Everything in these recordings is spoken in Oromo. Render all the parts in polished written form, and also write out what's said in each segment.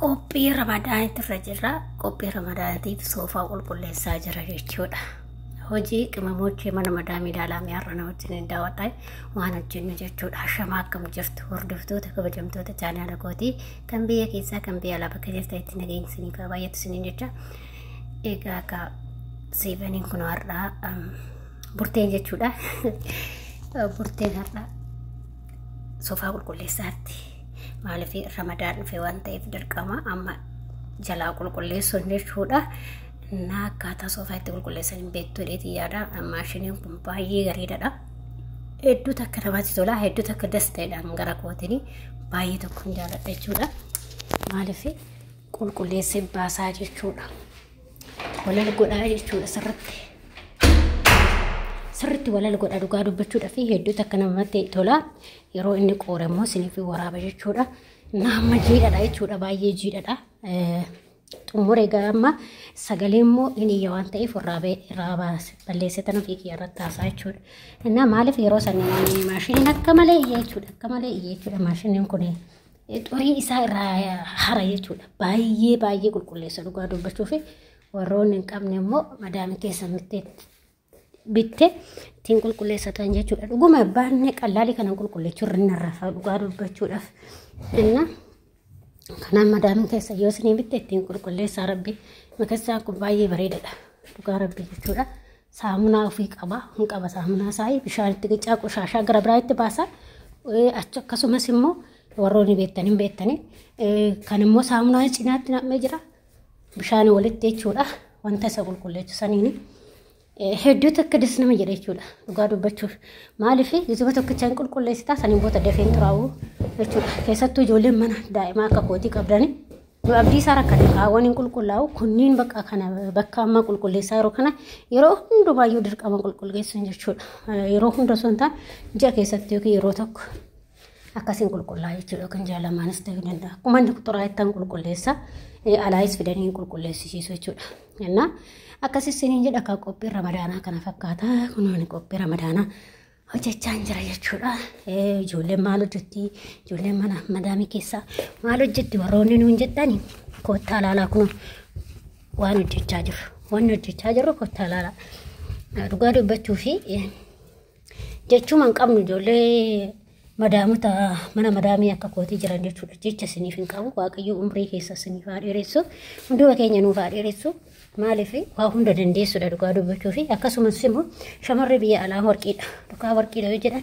Qophii ramadaanitti irra jirra. Qophii ramadaaniitiif soofaa qulqulleessaa jira jechuudha. Hojii qimamochee mana madaamii ilaalaa har'a na wajjin hin daawwadhaa waan hojjennu jechuudha. Hashamaa akkam jirtu hordoftoota kabajamtoota chaanaala kootii kan biyya keessaa kan biyya alaa bakka jirtanitti nageenya isiniif haa baay'atu isiniin jecha. Egaa akka seevaniin kun har'aa burteen jechuudha. Burteen har'aa soofaa qulqulleessaatti. Maaliif ramadaan dhufe waan ta'eef dirqama amma jalaa qulqulleessuun jechuudha. Na akkaataa soofaa itti qulqulleessan hin beektu jedheetii yaada. Maashiniin kun baay'ee gareedadha. Hedduu takka namatti tola. Hedduu takka das ta'edhaan gara kootiin baay'ee tokkoon jaalladha jechuudha. Maaliif qulqulleessee baasaa jechuudha. Walal godhaa jechuudha sirriitti. Sirriitti walal godha dhugaa dubbachuudha fi hedduu takka namatti tola. Yeroo inni qoore immoo isiniif waraaba jechuudha. Nama jiidhadha jechuudha baay'ee jiidhadha. Xumura egaa amma sagalee immoo inni iyya waan ta'eef irraa balleessee tan ofii kiyya irratti haasaa jechuudha. Innaa maaliif yeroo san maashiniin akka malee iyya jechuudha. Akka malee iyya jechuudha maashiniin kun xurii isaa irraa hara jechuudha. Baay'ee baay'ee qulqulleessa dhugaa dubbachuu fi warroonni hin qabne immoo madaamii keessa bitte ittiin qulqulleessatan jechuudha. Dhuguma baannee qallaalii kana qulqulleechuu irra narrafa dhugaa dubbachuudhaaf. Innaa kanaaf madaamiin keessa yoo isinii bitte ittiin qulqulleessaa rabbi. Makassaan kun baay'ee bareedadha. Dhugaa rabbi jechuudha. Saamunaa ofii qaba. Hin qaba saamunaa isaa bishaan itti qicaa qoshaashaa gara biraa itti baasa. Achi akkasumas immoo warroonni beektan hin beektani. Kan immoo saamunaa cinaatti naqmee jira. Bishaan walitti jechuudha. Wanta isa qulqulleessu saniini. Hedduu takka das nama jedha jechuudha. Dhugaa dubbachuuf. Maaliif yuutuuba tokkichaan qulqulleessitaa saniin booda dafeen xuraa'u jechuudha. Keessattuu ijoolleen mana daa'imaa akka kootii qabdani. Nu abdii isaa rakkate kaawwan hin qulqullaa'u kunniin bakka kana bakka amma qulqulleessaa yeroo kana yeroo hundumaayyuu dirqama qulqulleessuun jechuudha. Yeroo hunda osoo hin taane ji'a keessatti yookiin yeroo tokko akkasiin qulqullaa jechuudha. Yookiin ji'a lamaanis ta'uu danda'a. Akkuma inni xuraa'ettan qulqulleessa. Alaayis fidanii hin qulqulleessisiisu jechuudha. Innaa akkas isiniin jedha akka qophii ramadaanaa kana fakkaata. Kunuun qophii ramadaanaa hojjechaa jira jechuudha. Ijoolleen maal hojjetti? Ijoolleen mana madaamii keessaa maal hojjetti? Warroonni nuun jettani kottaa ilaalaa kun waan hojjechaa jiru. Waan hojjechaa jirru kottaa ilaalaa. Dhugaa dubbachuu fi jechuma hin qabnu ijoollee madaamota mana madaamii akka kootii jiran jechuudha. Jecha isiniif hin qabu. Waaqayyo umrii keessa isiniif haa dheeressu. Hunduma keenya nuuf haa dheeressu. Maaliif waa hunda dandeessudha dhugaa dubbachuu fi akkasumas immoo shamarri biyya alaa warqiidha. Dhugaa warqiidha yoo jedhan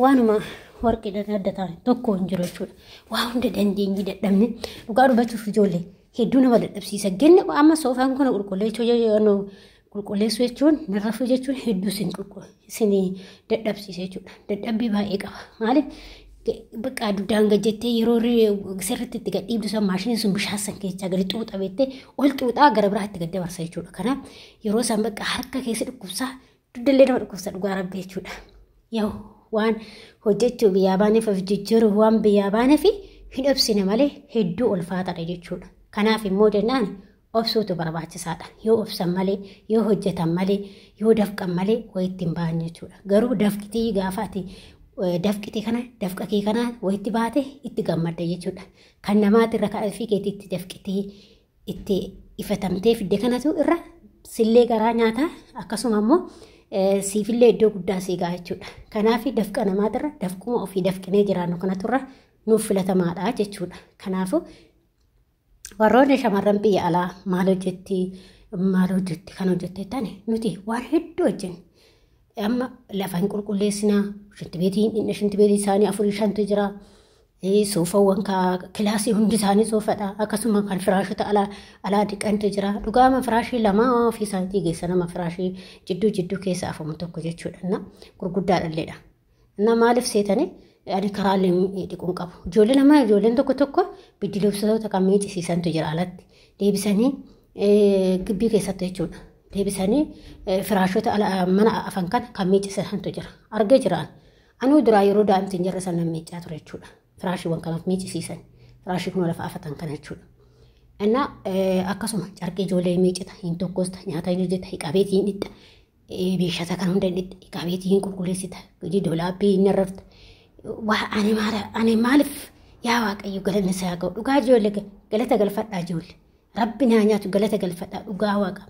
waanuma warqiidhaan adda ta'an tokko hin jiru jechuudha. Waa hunda dandeenyee dadhabne dhugaa dubbachuuf ijoollee hedduu nama dadhabsiisa. Genne amma soofaan kun qulqulleessuu jechuun narrafuu jechuun hedduu isin dadhabsiisa jechuudha. Dadhabbii baay'ee qaba. Maaliif bakka dugdaan gad jettee yeroo sirriitti itti gad dhiibdu san maashiniin sun bishaan san keessaa gadi xuuxa beektee ol xuuxaa gara biraatti gad dabarsa jechuudha. Kanaaf yeroo san bakka harka keessa dhukkubsaa dugdallee nama dhukkubsa dhugaa rabbi jechuudha. Yoo waan hojjechuu biyyaa baaneef of jijjiiruuf waan biyyaa baaneef hin obsine malee hedduu ulfaataadha jechuudha. Kanaaf immoo jennaan obsuutu barbaachisaadha. Yoo obsan malee, yoo hojjetan malee, yoo dafqan malee wayitti hin ba'an jechuudha. Garuu dafqitii gaafa ati dafqite kana dafqa kee kana wayitti baate itti gammadda jechuudha. Kan namaati irra ofii keetii itti dafqitee itti ifatamtee fidde kanatu irra sillee garaa nyaataa akkasuma immoo siifillee iddoo guddaa sii ga'a jechuudha. Kanaaf dafqa namaatirra dafquma ofii dafqinee jiraannu kanatu irra nuuf filatamaadha jechuudha. Kanaafuu warroonni shamarran biyya alaa maal hojjetti maal hojjetti kan hojjette tani nuti waan hedduu hojjenna. Amma lafa hin qulqulleessinaa, shintibeetii isaanii 4 5tu jira. Soofawwan kilaasii hundi isaanii soofadha. Akkasuma kan firaashota alaa dhiqantu jira. Dhugaama firaashii lama ofii isaaniitii geessa nama firaashii jidduu jidduu keessa afamu tokko jechuudha. Gurguddaadhalleedha. Na maaliif seetanii ani karaalee dhiquun qabu. Ijoolleen amma ijoolleen tokko tokko biddiloobsitoota kan miiccisiisantu jira alatti. Deebisanii gibbii keessatti jechuudha. Deebisanii firaashota mana afan kana kan miiccisiisantu jira. Argee jiraan. Anuu duraa yeroo daa'imti hin jirre sana miiccaa ture jechuudha. Firaashiiwwan kanaaf miiccisiisan. Firaashii kun lafa afatan kana jechuudha. Innaa akkasuma carqii ijoollee miiccita, hin tokkosta, nyaata hin hojjeta, qabeetii hin dhiqxa, beeshata kan hunda hin dhiqxa, qabeetii hin qulqulleessita, dolaabbii hin narrafta. Waa ani maaliif Yaa Waaqayyo galanni isaa ga'u. Dhugaa ijoollee galata galfadhaa ijoollee. Rabbi naa nyaatu galata galfadhaa dhugaa Waaqa.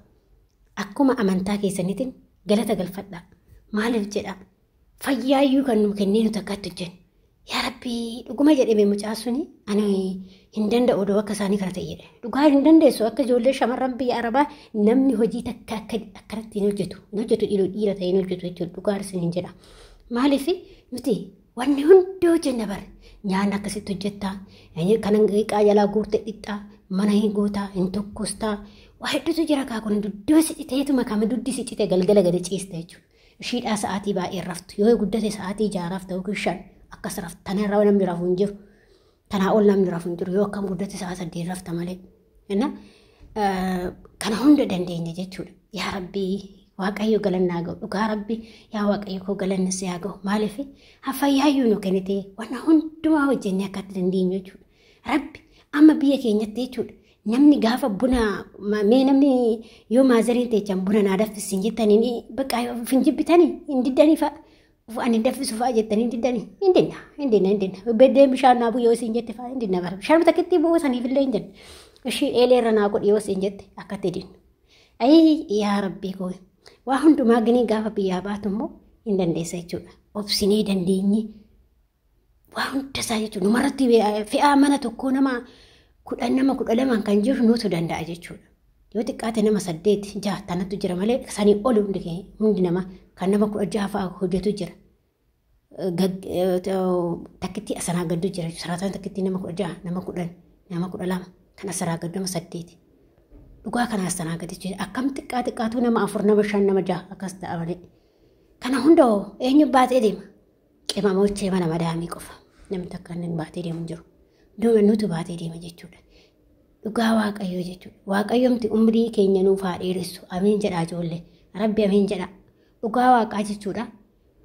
Akkuma amantaa keessaniitiin galata galfadhaa. Maaliif jedhaa? Fayyaayyuu kan nu kennee nuti akkatti hojjennu. Yaa Rabbi dhuguma jedhame mucaa suni ani hin danda'u odoo akka isaanii kana ta'e jedhe. Dhugaa hin dandeessu akka ijoollee shamarran biyya Arabaa namni hojii takka akka akkanatti hin hojjetu. Hin hojjetu dhiira ta'e hin hojjetu jechuudha. Dhugaa isiniin jedha. Maaliif nuti wanni hundi hojjenna bara. Nyaanni akkasitti hojjettaa, kan qaa jalaa guurte dhixxaa, mana hin gootaa, hin tokkostaa. Waa hedduutu jira kaa kun duddu si citeetuma kama duddi si cite galgala gadi ciista jechuudha. Ishiidhaa sa'aatii baay'ee raftu. Yoo guddate sa'aatii 6 rafta yookiin 5 akkas raftu. Tana irraa namni rafu hin jiru. Tanaa ol namni rafu hin jiru. Yoo akkam guddate sa'a 8 rafta malee. Kana hunda dandeenya jechuudha. Yaa Rabbii Waaqayyo galannaa ga'u. Dhugaa Rabbi yaa Waaqayyo koo galanni si haa ga'u. Maaliif hafayyaayyuu nu kennite waan hundumaa hojjennee akka itti dandeenyu jechuudha. Rabbi amma biyya keenyatti jechuudha. Namni gaafa buna mee namni yoo maazariin teechan buna naa danfisiin jettanii bakka hin jibbitanii hin diddanii fa'a. Ani danfisu fa'a jettanii hin diddanii hin dinna hin dinna hin dinna. Beddeen bishaan naa bu'u yoo isiin jette fa'a hin dinna bara. Bishaan takkitti bu'uu saniif illee hin jenna. Ishii eelee irra naa godhi yoo isiin jette akkatti dinnu. Ayii yaa Rabbii koo waa hundumaa ginii gaafa biyyaa baatu immoo hin dandeessa jechuudha. Obsinee dandeenye waa hunda isaa jechuudha. Numarratti fe'aa mana tokkoo nama 10 nama 12 kan jiru nutu danda'a jechuudha. Yoo xiqqaate nama 8 6 tanatu jira malee sanii ol hundi nama kan nama 16 fa'a hojjetu jira. Takkitti asanaa gaddu jira. Saraataan takkitti nama 16 nama 10 nama 12 kan asanaa gaddu nama 8. Dhugaa kana asanaa gaddu jira. Akkam xiqqaa xiqqaatu nama 4 nama 5 nama 6 akkas ta'a malee. Kana hunda eenyu baatee deema? Qimamochee mana madaamii qofa. Namni takka inni baatee deemu hin jiru. Duuba nutu baatee deema jechuudha. Dhugaa Waaqayyoo jechuudha. Waaqayyoomti umrii keenya nuuf haa dheeressu. Amiin jedhaa ijoollee. Rabbi amiin jedhaa. Dhugaa Waaqaa jechuudha.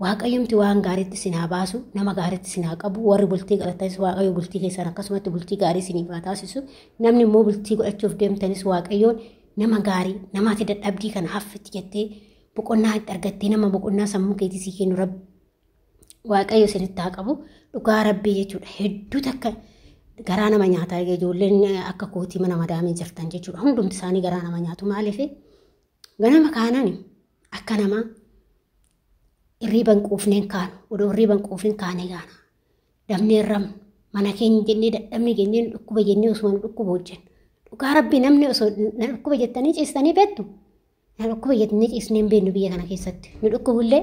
Waaqayyoomti waan gaariitti isin haa baasu, nama gaariitti isin haa qabu, warri bultii godhatanis Waaqayyo bultii keessan akkasumatti bultii gaarii isiniif haa taasisu. Namni immoo bultii godhachuuf deemtanis Waaqayyoon nama gaarii, namaatti dadhabdii kana haffitti jettee boqonnaa itti argattee nama boqonnaa sammuu keetii sii kennu Rabbi. Waaqayyo isinitti haa qabu. Dhugaa Rabbii jechuudha. Hedduu takka garaa nama nyaataa ijoolleen akka kootii mana madaamii jirtan jechuudha. Hundumti isaanii garaa nama nyaatu. Maaliif ganama kaanani akka namaa hirriiba hin quufneen kaanu. Odoo hirriiba hin quufin kaanee gaana. Dabnee ramnu mana keenya jennee dadhabne jennee dhukkuba jennee osuma nu dhukkuba hojjennu. Dhugaa Rabbii namni osoo na dhukkuba jettanii ciistanii beektu. Na dhukkuba jettanii ciisnee hin beeknu biyya kana keessatti. Nu dhukkubullee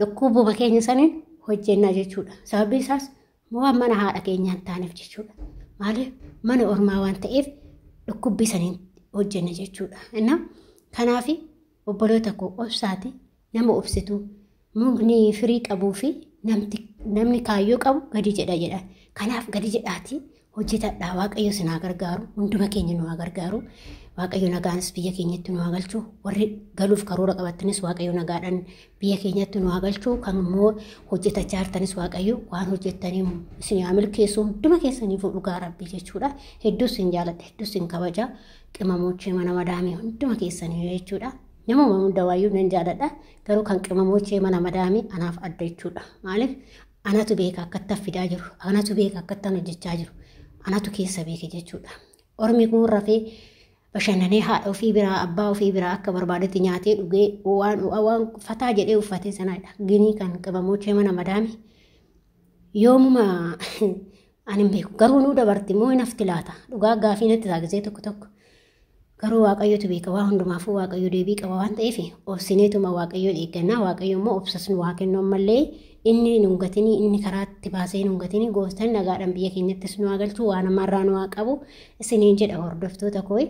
dhukkubuma keenya saniin hojjennaa jechuudha. Sababni isaas waan mana haadha keenyaa hin taaneef jechuudha. Maaliif mana ormaa waan ta'eef dhukkubbii saniin hojjenna jechuudha. Innaa kanaaf obboloota koo obsaati nama obsitu mukni firii qabuu fi namni kaayyoo qabu gadi jedha jedha. Kanaaf gadi jedhaati hojjetadhaa. Waaqayyo isin haa gargaaru. Hunduma keenya nu haa gargaaru. Waaqayyo nagaanis biyya keenyatti nu haa galchu. Warri galuuf karoora qabattanis Waaqayyo nagaadhaan biyya keenyatti nu haa galchu. Kan immoo hojjetachaa jirtanis Waaqayyo waan hojjettanii isin haa milkeessu. Hunduma keessaniif dhugaa Rabbii jechuudha. Hedduu isin jaaladha, hedduu isin kabaja. Qimamochee mana madaamii hunduma keessanii jechuudha. Namuma hunda waayyuu nan jaaladha. Garuu kan qimamochee mana madaamii anaaf adda jechuudha. Maaliif anatu beeka akkatti fidaa jiru, anatu beeka akkatti hojjechaa jiru, anatu keessa beeke jechuudha. Ormi kun rafee bashannanee haadha ofii biraa abbaa ofii biraa akka barbaadetti nyaatee dhugee waan fataa jedhee uffatee sanadha. Ginii kan qimamochee mana madaamii yoomuma ani hin beeku. Garuu nuu dabarti moo hin hafti laata? Dhugaa gaafii natti taasisee tokko tokko. Garuu Waaqayyotu beeka waa hundumaafuu Waaqayyo deebii qaba waan ta'eef obsineetuma Waaqayyo eeggannaa. Waaqayyo immoo obsas nu waa kennu ammallee inni nu hin gatinii inni karaatti baasee nu hin gatinii gooftaan nagaadhaan biyya keenyattis nu haa galchu waan ammarraa nu haa qabu isiniin jedha hordoftoota koo.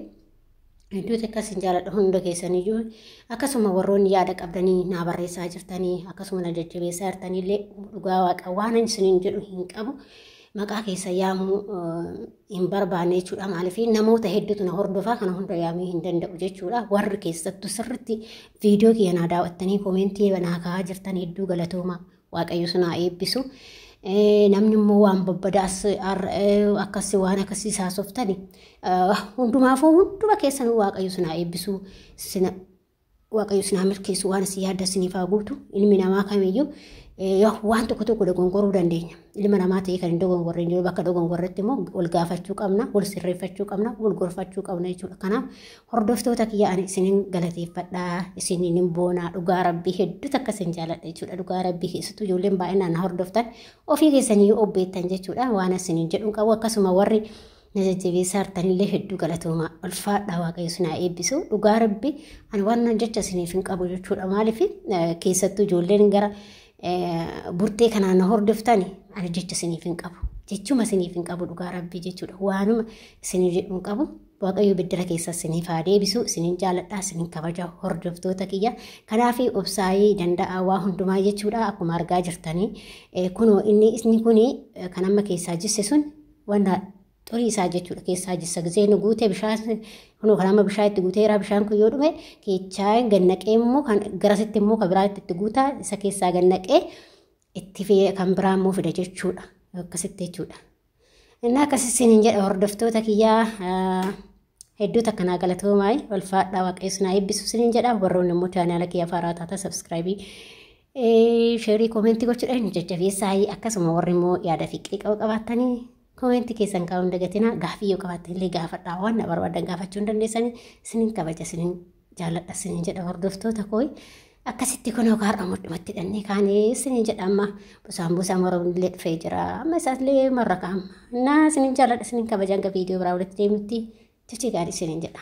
Hedduu takka isin jaaladha hunda keessaniyyuu akkasuma warroonni yaada qabdanii naa barreessaa jirtanii akkasuma na jajjabeessaa jirtaniillee dhugaa Waaqa waan isiniin jedhu hin qabu. Maqaa keessa yaamuu hin barbaanne jechuudha. Maaliif namoota hedduutu na hordofaa kana hunda yaamuu hin danda'u jechuudha. Warri keessattuu sirriitti viidiyoo kiyya naa daawwattanii koomentii naa kaa'aa jirtan hedduu galatooma. Waaqayyo sinaa eebbisu. Namni immoo waan babbadaas akkasii waan akkasii saasoftani hundumaafuu hunduma keessanuu Waaqayyo sinaa eebbisu. Sina Waaqayyo isin haa milkeessu, waan isin yaadda isiniif haa guutu. Ilmi namaa kamiyyuu waan tokko tokko dogongoruu dandeenya. Ilma namaa ta'ee kan hin dogongorre hin jiru. Bakka dogongorretti immoo wal gaafachuu qabna, wal sirreeffachuu qabna, wal gorfachuu qabna jechuudha. Kanaaf hordoftoota kiyya, ani isinin galateeffadha, isinin hin boonaa, dhugaa Rabbii hedduu takka isin jaaladha jechuudha. Dhugaa Rabbii keessattuu ijoolleen baay'inaan na hordoftan ofii keessanii obbeettan jechuudha. Waan isinin jedhu qabu. Akkasuma warri na jajjabeessaa jirtanillee hedduu galatooma, ulfaadha, Waaqayyo isin haa eebbisu. Dhugaa Rabbi ani waan jecha isiniif hin qabu jechuudha. Maaliif, keessattuu ijoolleen gara burtee kanaan na hordoftani, ani jecha isiniif hin qabu. Jechuma isiniif hin qabu, dhugaa Rabbii jechuudha. Waanuma isinii jedhu hin qabu. Waaqayyo biddira keessa isiniif haa deebisu. Isinin jaaladha, isinin kabaja, hordoftoota kiyya. Kanaaf obsaayii danda'a waa hundumaa jechuudha. Akkuma argaa jirtanii kunoo inni kuni kan amma keessaa jisse sun wanta xurii isaa jechuudha, keessaa jissa. Gisee nu guute bishaan kunoo kan amma bishaan itti guuteera. Bishaan kun yoo dhume keechaa gannaqee immoo kan garasitti immoo kan biraatti itti guutaa, isa keessaa gannaqee itti kan biraa immoo fida jechuudha, akkasitti jechuudha. Inni akkasittiin jedha, hordoftoota kiyyaa, hedduu takka naa galatoomaa, ulfaadhaa, Waaqayyo isin haa eebbisu isiniin jedha. Warroonni immoo chaanaala kiyya faaraa taata, subscribe, share, comment gochuudhaan jajjabeessaa. Akkasuma warri immoo yaada fi qeeqa qabaattanii comment keessan kaa'uu hin dagatinaa. Gaafii yoo qabaattan illee gaafadhaa, waan na barbaadan gaafachuu hin dandeessanii. Isiniin kabaja, isiniin jaalladha isiniin jedha, hordoftoota koo. Akkasitti kunoo kaarra mudhumatti hidhannee kaanee isiniin jedha. Amma busaan busaan warra illee dhufee jira, amma isaallee marra kaa'ama. Naa isiniin jaalladha, isiniin kabaja. Hanga viidiyoo biraa walitti deemutti jechi gaarii isiniin jedha.